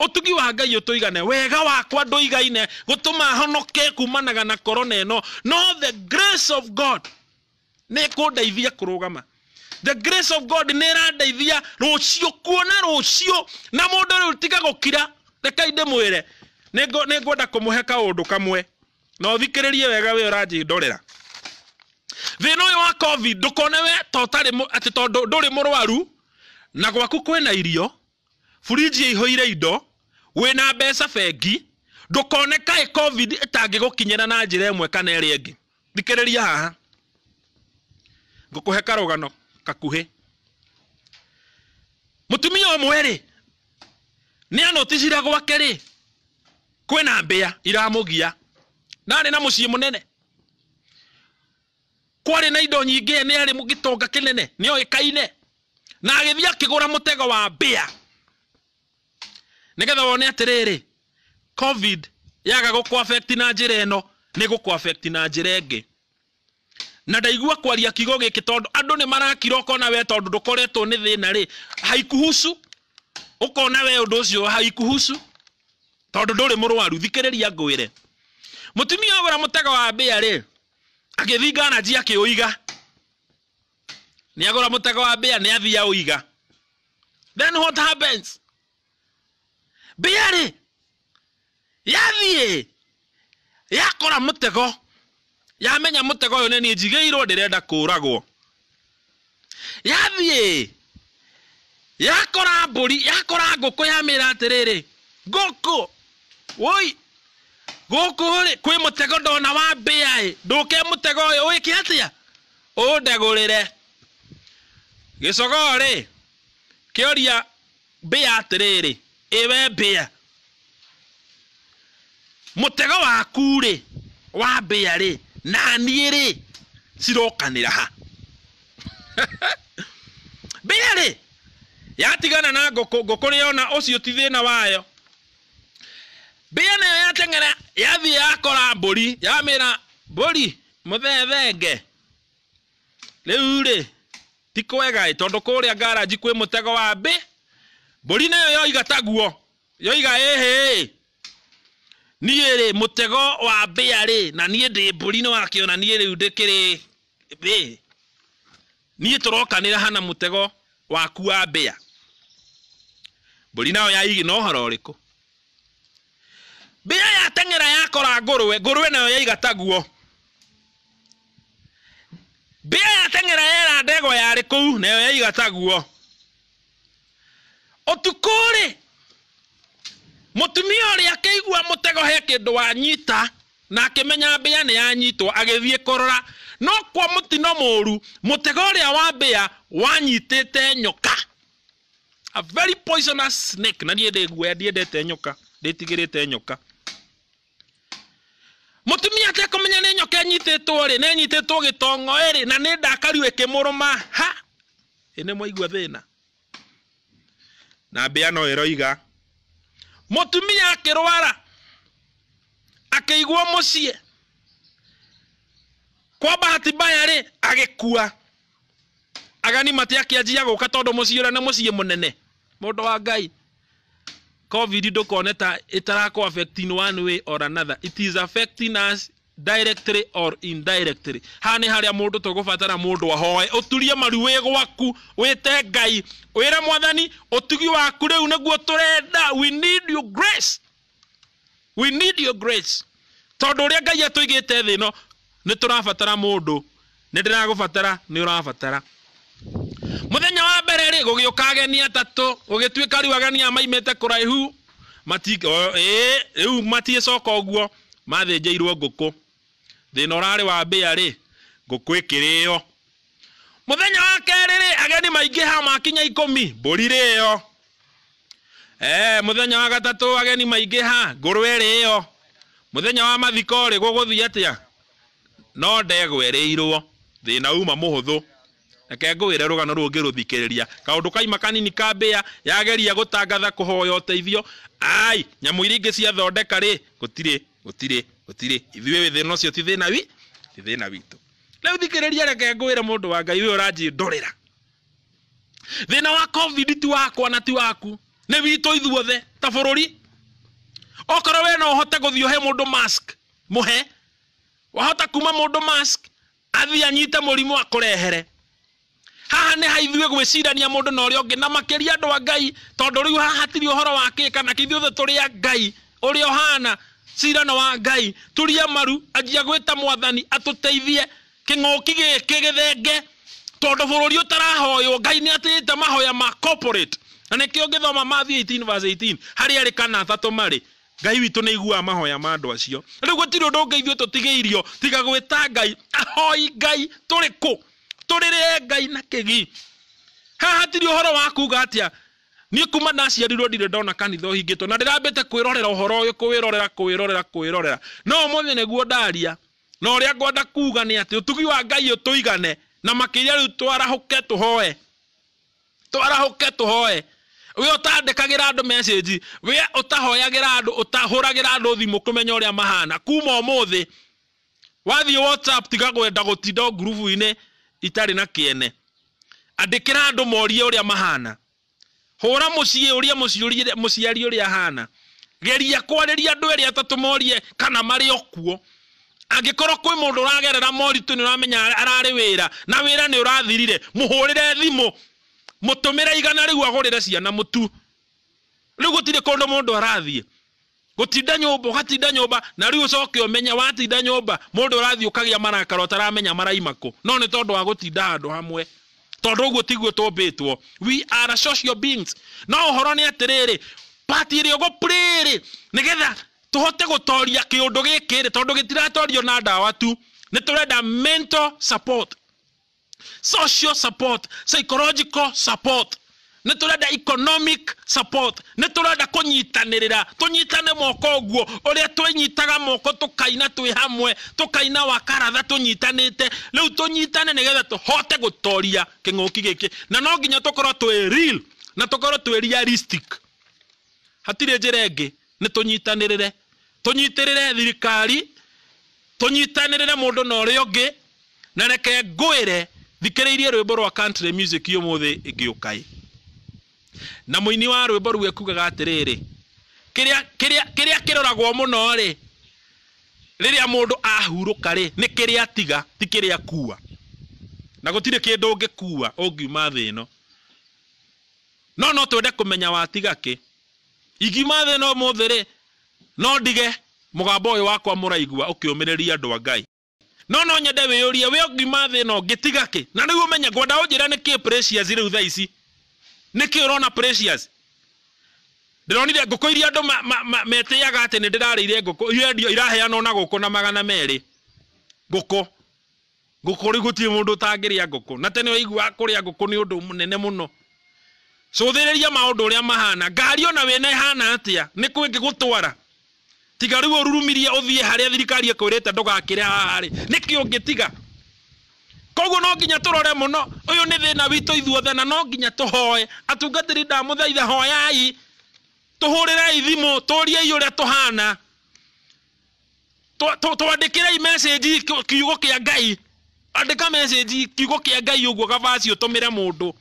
Ũtugi wa Ngai ũtũigane. Wega wakwa ndũigaine gũtũma honoke kumanaga na korona ĩno. No the grace of God nĩ ĩkũndeithia kũrũgama. The grace of God nĩ ĩrandeithia rũciũ, kuona rũciũ. Na mũndũ rĩu tiga gũkira. Rekai ndĩmwĩre, nĩ ngwenda kũmũhe kaũndũ kamwe na ũthikĩrĩrie wega we ũranjĩndorera. Thĩna ũyũ wa COVID ndũkone we ta ũtarĩ atĩ tondũ ndũrĩ mũrwaru na gwaku kwĩna irio, fridge ĩihũire indo, wĩna mbeca bengi, ndũkone kaĩ COVID ĩtangĩgũkinyĩra na njĩra ĩmwe kana ĩrĩa ĩngĩ. Thikĩrĩria haha, ngũkũhe karũgano kakuhĩ. Mũtumia ũmwe rĩ, nĩ anoticire gwake rĩ, kwĩna mbĩa iramũgia, na arĩ na mũciĩ mũnene, kwarĩ na indo nyingĩ, nĩ arĩ gĩtonga kĩnene, nĩ oĩkaine, na agĩthiĩ akĩgũra mũtego wa mbĩa nĩgetha wone atĩrĩrĩ, COVID yaga gũkũ affect na njĩra ĩno, nĩ gũkũ affect na njĩra ĩngĩ. Na ndaigua kwaria kiugo gĩkĩ tondũ andũ nĩ marakira, ũkona we tondũ ndũkoretwo nĩ thĩna rĩ, haikuhusu, ũkona we ũndũ ũcio haikuhusu tondũ ndũrĩ mũrwaru. Thikĩrĩria ngwĩre, mũtumia agũra mũtego wa mbĩa rĩ, agĩthiĩ ngaraji akĩũiga. Nĩ agũra mũtego wa mbĩa, nĩ athiĩ aũiga. Then what happens? Mbĩa rĩ, yathiĩ yakora mũtego, yamenya mũtego ũyũ nĩ niĩ njigĩirwo, ndĩrenda kũragwo. Yathiĩ yakora mbũri, yakora ngũkũ, yamĩra atĩrĩrĩ, ngũkũ woi, gũkũ rĩ kwĩ mũtego ndona wa mbĩa ĩ, ndũke mũtego ũyũ wĩke atĩa, ũndegũrĩre. Gĩcogoo rĩ kĩoria mbĩa atĩrĩrĩ, ĩwe mbĩa, mũtego waku rĩ wa mbĩa rĩ na niĩ rĩ cirokanĩra ha? Mbĩa rĩ yatigana na ngũkũ, ngũkũ rĩona ũcio ti thĩna wayo. Mbĩa nayo yateng'era yathiĩ yakora mbũri, yamĩra mbũri mũthethenge, rĩu rĩ ti kwega ĩ, tondũ kũrĩa ngaraji kwĩ mũtego wa mbĩ. Mbũri nayo yoiga taguo, yoiga ĩhĩ, niĩ rĩ mũtego wa mbĩa rĩ na niĩ ndĩ mbũri, nĩ wakĩona niĩ rĩu ndĩkĩrĩ ĩ, niĩ tũrokanĩra hana mũtego waku wa mbĩa. Mbũri nayo yaigi na ũhoro ũrĩkũ? Mbĩa yateng'era yakora ngũrwe, ngũrwe nayo yaiga taguo. Mbĩa yateng'era yera ndegwa yarĩ kũu, nayo yaiga taguo. Ũtukũ rĩ, mũtumia ũrĩa akĩigua mũtego he kĩndũ wanyita, na akĩmenya mbĩa nĩ yanyitwo, agĩthiĩ kũrora. No kwa mũtino mũru, mũtego ũrĩa wa mbĩa wanyitĩte nyoka, a very poisonous snake. Na niĩ ndĩ guoya, ndiendete nyoka, ndĩtigĩrĩte nyoka. Mũtumia atekũmenya nĩ nyoka ĩnyitĩtwo rĩ, nĩ ĩnyitĩtwo gĩtongo ĩrĩ, na nĩ ndakaru ĩkĩmũrũma. Ha, ĩ nĩ mwaigua thĩna. Na mbĩa no ĩroiga. Mũtumia akĩrwara, akĩigwo mũciĩ. Kwa bahati mbaya rĩ, agĩkua. Agani matiakĩanjia gũka tondũ mũciĩ ũrĩa nĩ mũciĩ mũnene. Mũndũ wa Ngai, COVID ndũkone ta ĩtarakũ affect in one way or another. It is affecting us directly or indirectly. Haha nĩ harĩa mũndũ tũgũbatara mũndũ ahoe, ũturie maru wĩ gwaku, wĩte Ngai, wĩre Mwathani ũtugi waku rĩu nĩguo tũrenda. We need your grace, we need your grace. Tondũ ũrĩa Ngai atũigĩte thĩ ĩno, nĩ tũrabatara mũndũ, nĩ ndĩragũbatara, nĩ ũrabatara. Mũthenya wa mbere rĩ, gũgĩũka ageni atatũ, gũgĩtuĩka rĩu ageni aya maimĩte kũraihu, ĩĩ, rĩu matiĩcoka ũguo, mathĩnjĩirwo ngũkũ. Thĩna ũrarĩ wa mbĩa rĩ, ngũkũ ĩkĩrĩo. Mũthenya wa kerĩ rĩ, ageni maingĩha makinya 10, mbũri rĩo. Mũthenya wa gatatũ ageni maingĩha, ngũrwe rĩo. Mũthenya wa mathiko rĩ, gũgũthiĩ atĩa? No ndegwa ĩrĩirwo. Thĩna uma mũhũthũ. Reke ngwĩre rũgano rũngĩ rũthikĩrĩria. Kaũndũ kaima kanini ka mbĩa yageria gũtangatha kũhoya ũteithio, ai, nyamũ iria ingĩ ciathondeka rĩ, gũtirĩ, gũtirĩ, gũtirĩ. Ithuĩ thĩna ũcio ti thĩna wi, ti thĩna witũ. Rĩu thikĩrĩria, reke ngwĩre mũndũ wa Ngai ũyũ ũranjĩndorera. Thĩna wa COVID ti wakwa na ti waku. Nĩ witũ ithuothe ta bũrũri. Okorwo we no ũhote gũthiĩ ũhe mũndũ mask, mũhe. Wahota kuma mũndũ mask, athiĩ anyite mũrimũ akũrehere. Haha nĩ haithuĩ gwĩcirania mũndũ na ũrĩa ũngĩ, na makĩria andũ a Ngai, tondũ rĩu haha hatirĩ ũhoro wa kĩ kana kĩ, ithuothe tũrĩ a Ngai. Ũrĩa ũhana cirano wa Ngai, turia maru, anjia gwĩta mwathani atũteithie kĩng'ũki gĩkĩ gĩthenge, tondũ bũrũri ũtarahoywo Ngai nĩ atĩĩte mahoya ma corporate. Na nĩkĩo ũngĩthoma Matthew 18 verse 18, harĩa erĩ kana atatũ marĩ, Ngai witũ nĩ aiguaga mahoya ma andũ acio. Rĩu gũtirĩ ũndũ ũngĩ ithuĩ tũtigĩirio tiga gwĩta Ngai, ahoi Ngai tũrĩ kũ, tũrĩrĩre Ngai na kĩgi. Haha hatirĩ ũhoro wa kuga atĩa, niĩ kuma ndaciarirwo ndirĩ ndona kanitha ũhingĩtwo, na ndĩrambĩte kwĩrorera ũhoro ũyũ, kwĩrorera, kwĩrorera, kwĩrorera. No ũmũthĩ nĩguo ndaria, na ũrĩa ngwenda kuga nĩ atĩ ũtugi wa Ngai ũtũigane, na makĩria rĩu twarahũke tũhoe. Twarahũke tũhoe. We ũtandĩkagĩra andũ message, we ũtahoyagĩra andũ, ũtahũragĩra andũ thimũ kũmenya ũrĩa mahana. Kuma ũmũthĩ, wathiĩ WhatsApp tiga kwenda gũtinda ngurubu-inĩ itarĩ na kĩene. Andĩkĩra andũ morie ũrĩa mahana. Hũra mũciĩ ũrĩa mũciari ũrĩa ahana. Geria kwarĩria andũ erĩ atatũ morie kana marĩ o kuo. Angĩkorwo kwĩ mũndũ ũragerera moritũ nĩ ũramenya ararĩ wĩra, na wĩra nĩ ũrathirire, mũhũrĩre thimũ, mũtũmĩre igana rĩu agũrĩre ciana mũtu. Rĩu gũtirĩ kũndũ mũndũ arathiĩ. Gũtinda nyũmba, ũgatinda nyũmba, na rĩu ũcoke ũmenye watinda nyũmba, mũndũ ũrathiĩ ũkagĩa marakara ũtaramenya maraima kũ. No nĩ tondũ wa gũtinda handũ hamwe. Tondũ ũguo tiguo tũmbĩtwo. We are social beings. No ũhoro nĩ atĩrĩrĩ, part ĩrĩa ũgũ-play rĩ, nĩgetha tũhote gũtoria kĩũndũ gĩkĩ rĩ, tondũ gĩtiratorio na ndawa tu. Nĩ tũrenda mental support, social support, psychological support. Nĩ tũrenda economic support. Nĩ tũrenda kũnyitanĩrĩra, tũnyitane moko ũguo, ũrĩa twĩnyitaga moko tũkaina twĩ hamwe, tũkaina wakaratha tũnyitanĩte. Rĩu tũnyitane nĩgetha tũhote gũtoria kĩng'ũki gĩkĩ. Na no nginya tũkorwo twĩ real, na tũkorwo twĩ realistic. Hatirĩ njĩra ĩngĩ, nĩ tũnyitanĩrĩre. Tũnyitĩrĩre thirikari, tũnyitanĩrĩre mũndũ na ũrĩa ũngĩ, na reke ngwĩre thikĩrĩirie rwĩmbo rwa country music ũmũthĩ ngĩũka. Na mũini wa rwĩmbo rũu ekugaga atĩrĩrĩ, kĩrĩa kĩroragwo mũno rĩ, rĩrĩa mũndũ ahurũka rĩ, nĩ kĩrĩa atiga, ti kĩrĩa akua. Na gũtirĩ kĩndũ ũngĩkua ũngiuma thĩ ĩno. No no twende kũmenya watiga kĩ. Ingiuma thĩ ĩno ũmũthĩ rĩ, no ndige mũgambo ũyũ wakwa mũraigua ũkĩũmĩrĩria andũ a Ngai. No no nyende wĩyũrie, we ũngiuma thĩ ĩno ngĩtiga kĩ? Na rĩu ũmenye, ngwenda ũnjĩre nĩ kĩ Precious rĩu thaa ici. Nĩ kĩ ũrona Precious? Ndĩronire ngũkũ iria andũ metĩaga atĩ nĩ ndĩrarĩire ngũkũ, irendio iraheanwo na gũkũ na 200. Ngũkũ. Ngũkũ rĩu gũtirĩ mũndũ ũtangĩrĩa ngũkũ. Na tene waiguaga kũrĩa ngũkũ nĩ ũndũ mũnene mũno. Cũthĩrĩria maũndũ ũrĩa mahana. Ngari ona wĩna ĩhana atĩa? Nĩ kũ ĩngĩgũtwara? Tiga rĩu ũrurumirie ũthiĩ harĩa thirikari ĩkwĩrĩte ndũgakĩre haha rĩ. Nĩkĩ ũngĩtiga? Koguo no nginya tũrore mũno. Ũyũ nĩ thĩna witũ ithuothe na no nginya tũhoe. Atungatĩri ndamũthaitha, hoyai. Tũhũrĩrei thimũ, tũriei ũrĩa tũhana. Twandĩkĩrei message kiugo kĩa Ngai. Andĩka message kiugo kĩa Ngai ũguo gabaci ũtũmĩre mũndũ.